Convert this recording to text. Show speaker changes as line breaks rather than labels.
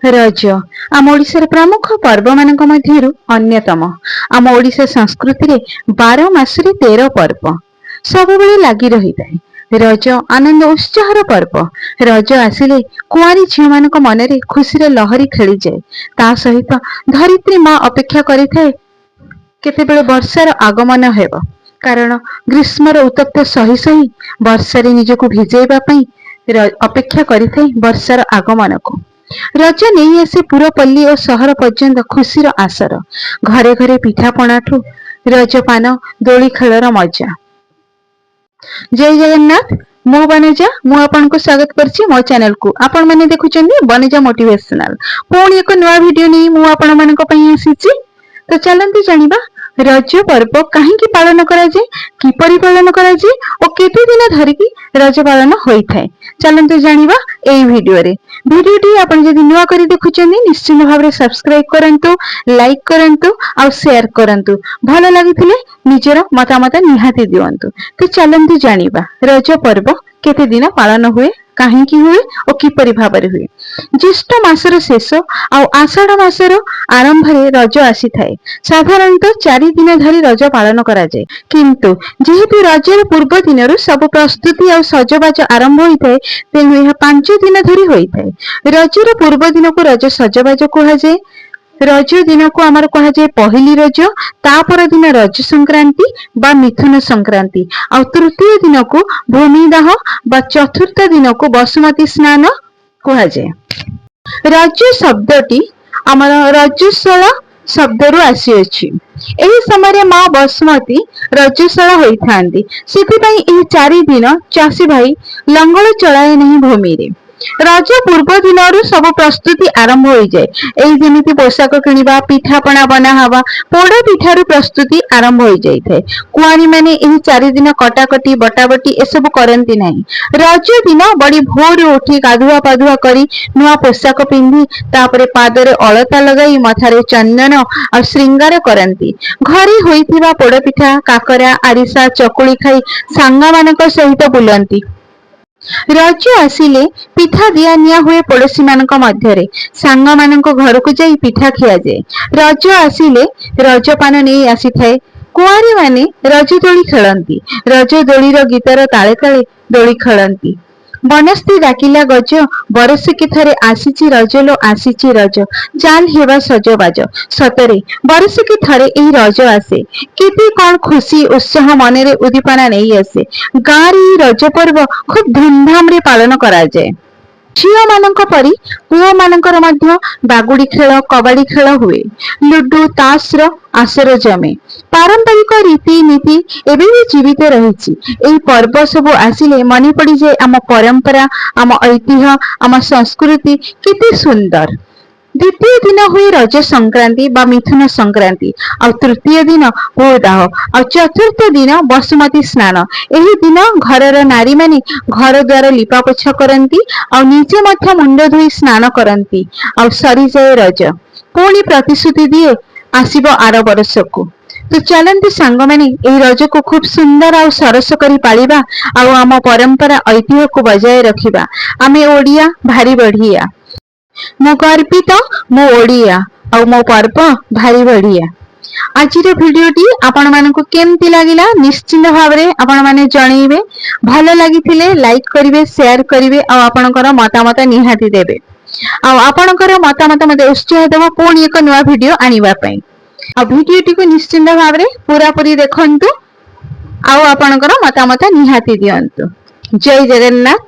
ରଜ ଆମ ଓଡ଼ିଶାର ପ୍ରମୁଖ ପର୍ବମାନଙ୍କ ମଧ୍ୟରୁ ଅନ୍ୟତମ। ଆମ ଓଡ଼ିଶା ସଂସ୍କୃତିରେ 12 ମାସରେ 13 ପର୍ବ ସବୁବେଳେ ଲାଗି ରହିଥାଏ। ରଜ ଆନନ୍ଦ ଉତ୍ସାହର ପର୍ବ। ରଜ ଆସିଲେ କୁଆଁରୀ ଝିଅମାନଙ୍କ ମନରେ ଖୁସିର ଲହରୀ ଖେଳିଯାଏ। ତା ସହିତ ଧରିତ୍ରୀ ମା ଅପେକ୍ଷା କରିଥାଏ କେତେବେଳେ ବର୍ଷାର ଆଗମନ ହେବ, କାରଣ ଗ୍ରୀଷ୍ମର ଉତ୍ତପ୍ତ ସହି ସହି ବର୍ଷାରେ ନିଜକୁ ଭିଜେଇବା ପାଇଁ ଅପେକ୍ଷା କରିଥାଏ ବର୍ଷାର ଆଗମନକୁ। ରଜ ନେଇ ଆସେ ପୁରପଲ୍ଲୀ ଓ ସହର ପର୍ଯ୍ୟନ୍ତ ଖୁସିର ଆସର। ଘରେ ଘରେ ପିଠାପଣାଠୁ ରଜପାନ, ଦୋଳି ଖେଳର ମଜା। ଜୟ ଜଗନ୍ନାଥ। ମୁଁ ବନଜା, ମୁଁ ଆପଣଙ୍କୁ ସ୍ୱାଗତ କରିଛି ମୋ ଚ୍ୟାନେଲକୁ। ଆପଣମାନେ ଦେଖୁଛନ୍ତି ବନଜା ମୋଟିଭେସନାଲ। ପୁଣି ଏକ ନୂଆ ଭିଡିଓ ନେଇ ମୁଁ ଆପଣମାନଙ୍କ ପାଇଁ ଆସିଛି। ତ ଚାଲନ୍ତୁ ଜାଣିବା, ରଜ ପର୍ବ କାହିଁକି ପାଳନ କରାଯାଏ, କିପରି ପାଳନ କରାଯାଏ ଓ କେତେ ଦିନ ଧରିକି ରଜ ପାଳନ ହୋଇଥାଏ। ଚାଲନ୍ତୁ ଜାଣିବା ଏଇ ଭିଡିଓରେ। ଭିଡିଓଟି ଆପଣ ଯଦି ନୂଆ କରି ଦେଖୁଛନ୍ତି, ନିଶ୍ଚିତ ଭାବରେ ସବସ୍କ୍ରାଇବ କରନ୍ତୁ, ଲାଇକ୍ କରନ୍ତୁ ଆଉ ସେୟାର କରନ୍ତୁ। ଭଲ ଲାଗିଥିଲେ ନିଜର ମତାମତ ନିହାତି ଦିଅନ୍ତୁ। ତ ଚାଲନ୍ତୁ ଜାଣିବା, ରଜ ପର୍ବ କେତେ ଦିନ ପାଳନ ହୁଏ, କାହିଁକି ହୁଏ ଓ କିପରି ଭାବରେ ହୁଏ। ଜ୍ୟେଷ୍ଠ ମାସର ଶେଷ ଆଉ ଆଷାଢ ମାସର ଆରମ୍ଭରେ ରଜ ଆସିଥାଏ। ସାଧାରଣତଃ 4 ଦିନ ଧରି ରଜ ପାଳନ କରାଯାଏ। କିନ୍ତୁ ଯେହେତୁ ରଜର ପୂର୍ବ ଦିନରୁ ସବୁ ପ୍ରସ୍ତୁତି ଆଉ ସଜବାଜ ଆରମ୍ଭ ହୋଇଥାଏ, ତେଣୁ ଏହା 5 ଦିନ ଧରି ହୋଇଥାଏ। ରଜର ପୂର୍ବ ଦିନକୁ ରଜ ସଜବାଜ କୁହାଯାଏ। ରଜ ଦିନକୁ ଆମର କୁହାଯାଏ ପହିଲି ରଜ। ତା ପର ଦିନ ରଜ ସଂକ୍ରାନ୍ତି ବା ମିଥୁନ ସଂକ୍ରାନ୍ତି, ଆଉ ତୃତୀୟ ଦିନକୁ ଭୂମିଦାହ ବା ଚତୁର୍ଥ ଦିନକୁ ବସୁମତୀ ସ୍ନାନ କୁହାଯାଏ। ରଜ ଶବ୍ଦଟି ଆମର ରଜସ୍ୱଳା ଶବ୍ଦରୁ ଆସିଅଛି। ଏହି ସମୟରେ ମା ବସୁମତୀ ରଜସ୍ୱଳା ହୋଇଥାନ୍ତି। ସେଥିପାଇଁ ଏହି 4 ଦିନ ଚାଷୀ ଭାଇ ଲଙ୍ଗଳ ଚଳାଏ ନାହିଁ ଭୂମିରେ। ରଜ ପୂର୍ବ ଦିନରୁ ସବୁ ପ୍ରସ୍ତୁତି ଆରମ୍ଭ ହୋଇଯାଏ। ଏଇ ଯେମିତି ପୋଷାକ କିଣିବା, ପିଠାପଣା ବନା ହବା, ପୋଡ ପିଠାରୁ ପ୍ରସ୍ତୁତି ଆରମ୍ଭ ହୋଇଯାଇଥାଏ। କୁଆଁରୀ ମାନେ ଏହି 4 ଦିନ କଟାକଟି, ବଟାବଟି ଏସବୁ କରନ୍ତି ନାହିଁ। ରଜ ଦିନ ବଡି ଭୋରୁ ଉଠି ଗାଧୁଆ ପାଧୁଆ କରି, ନୂଆ ପୋଷାକ ପିନ୍ଧି, ତାପରେ ପାଦରେ ଅଳତା ଲଗାଇ, ମଥାରେ ଚନ୍ଦନ ଆଉ ଶ୍ରୀଙ୍ଗାର କରନ୍ତି। ଘରେ ହୋଇଥିବା ପୋଡପିଠା, କାକରା, ଆରିସା, ଚକୁଳି ଖାଇ ସାଙ୍ଗମାନଙ୍କ ସହିତ ବୁଲନ୍ତି। ରଜ ଆସିଲେ ପିଠା ଦିଆ ନିଆ ହୁଏ ପଡୋଶୀ ମାନଙ୍କ ମଧ୍ୟରେ। ସାଙ୍ଗମାନଙ୍କ ଘରକୁ ଯାଇ ପିଠା ଖିଆଯାଏ। ରଜ ଆସିଲେ ରଜପାନ ନେଇ ଆସିଥାଏ। କୁଆଁରୀ ମାନେ ରଜ ଦୋଳି ଖେଳନ୍ତି। ରଜ ଦୋଳିର ଗୀତର ତାଳେ ତାଳେ ଦୋଳି ଖେଳନ୍ତି। ବନସ୍ତେ ଡାକିଲା ଗଜ, ବରଷକେ ଥରେ ଆସିଛି ରଜ ଲୋ, ଆସିଛି ରଜ, ଚାଲ ହେବା ସଜବାଜ। ସତରେ ବରଷକେ ଥରେ ଏହି ରଜ ଆସେ। କେତେ କଣ ଖୁସି, ଉତ୍ସାହ, ମନରେ ଉଦ୍ଦୀପନା ନେଇ ଆସେ। ଗାଁରେ ଏହି ରଜ ପର୍ବ ଖୁବ ଧୁମଧାମରେ ପାଳନ କରାଯାଏ। ଝିଅ ମାନଙ୍କ ପରି ପୁଅ ମାନଙ୍କର ମଧ୍ୟ ବାଗୁଡି ଖେଳ, କବାଡି ଖେଳ ହୁଏ। ଲୁଡୁ, ତାସର ଆସର ଜମେ। ପାରମ୍ପରିକ ରୀତିନୀତି ଏବେ ବି ଜୀବିତ ରହିଛି। ଏହି ପର୍ବ ସବୁ ଆସିଲେ ମନେ ପଡିଯାଏ ଆମ ପରମ୍ପରା, ଆମ ଐତିହ୍ୟ, ଆମ ସଂସ୍କୃତି କେତେ ସୁନ୍ଦର। ଦ୍ୱିତୀୟ ଦିନ ହୁଏ ରଜ ସଂକ୍ରାନ୍ତି ବା ମିଥୁନ ସଂକ୍ରାନ୍ତି, ଆଉ ତୃତୀୟ ଦିନ ଭୂଦାହ, ଆଉ ଚତୁର୍ଥ ଦିନ ବସୁମତୀ ସ୍ନାନ। ଏହି ଦିନ ଘରର ନାରୀମାନେ ଘର ଦ୍ୱାର ଲିପା ପୋଛା କରନ୍ତି ଆଉ ନିଜେ ମଧ୍ୟ ମୁଣ୍ଡ ଧୋଇ ସ୍ନାନ କରନ୍ତି। ଆଉ ସରିଯାଏ ରଜ। ପୁଣି ପ୍ରତିଶ୍ରୁତି ଦିଏ ଆସିବ ଆର ବର୍ଷକୁ। ତ ଚାଲନ୍ତୁ ସାଙ୍ଗମାନେ, ଏହି ରଜକୁ ଖୁବ ସୁନ୍ଦର ଆଉ ସରସ କରି ପାଳିବା ଆଉ ଆମ ପରମ୍ପରା, ଐତିହ୍ୟକୁ ବଜାୟ ରଖିବା। ଆମେ ଓଡିଆ ଭାରି ବଢିଆ। ମୁଁ ଗର୍ବିତ, ମୁଁ ଓଡିଆ ଆଉ ମୋ ପର୍ବ ଭାରି ବଢିଆ। ଆଜିର ଭିଡିଓଟି ଆପଣ ମାନଙ୍କୁ କେମିତି ଲାଗିଲା, ନିଶ୍ଚିନ୍ତ ଭାବରେ ଆପଣ ମାନେ ଜଣେଇବେ। ଭଲ ଲାଗିଥିଲେ ଲାଇକ୍ କରିବେ, ସେୟାର କରିବେ ଆଉ ଆପଣଙ୍କର ମତାମତ ନିହାତି ଦେବେ। ଆଉ ଆପଣଙ୍କର ମତାମତ ମତେ ଉତ୍ସାହ ଦେବ ପୁଣି ଏକ ନୂଆ ଭିଡିଓ ଆଣିବା ପାଇଁ। ଆଉ ଭିଡିଓଟିକୁ ନିଶ୍ଚିନ୍ତ ଭାବରେ ପୁରାପୁରି ଦେଖନ୍ତୁ ଆଉ ଆପଣଙ୍କର ମତାମତ ନିହାତି ଦିଅନ୍ତୁ। ଜୟ ଜଗନ୍ନାଥ।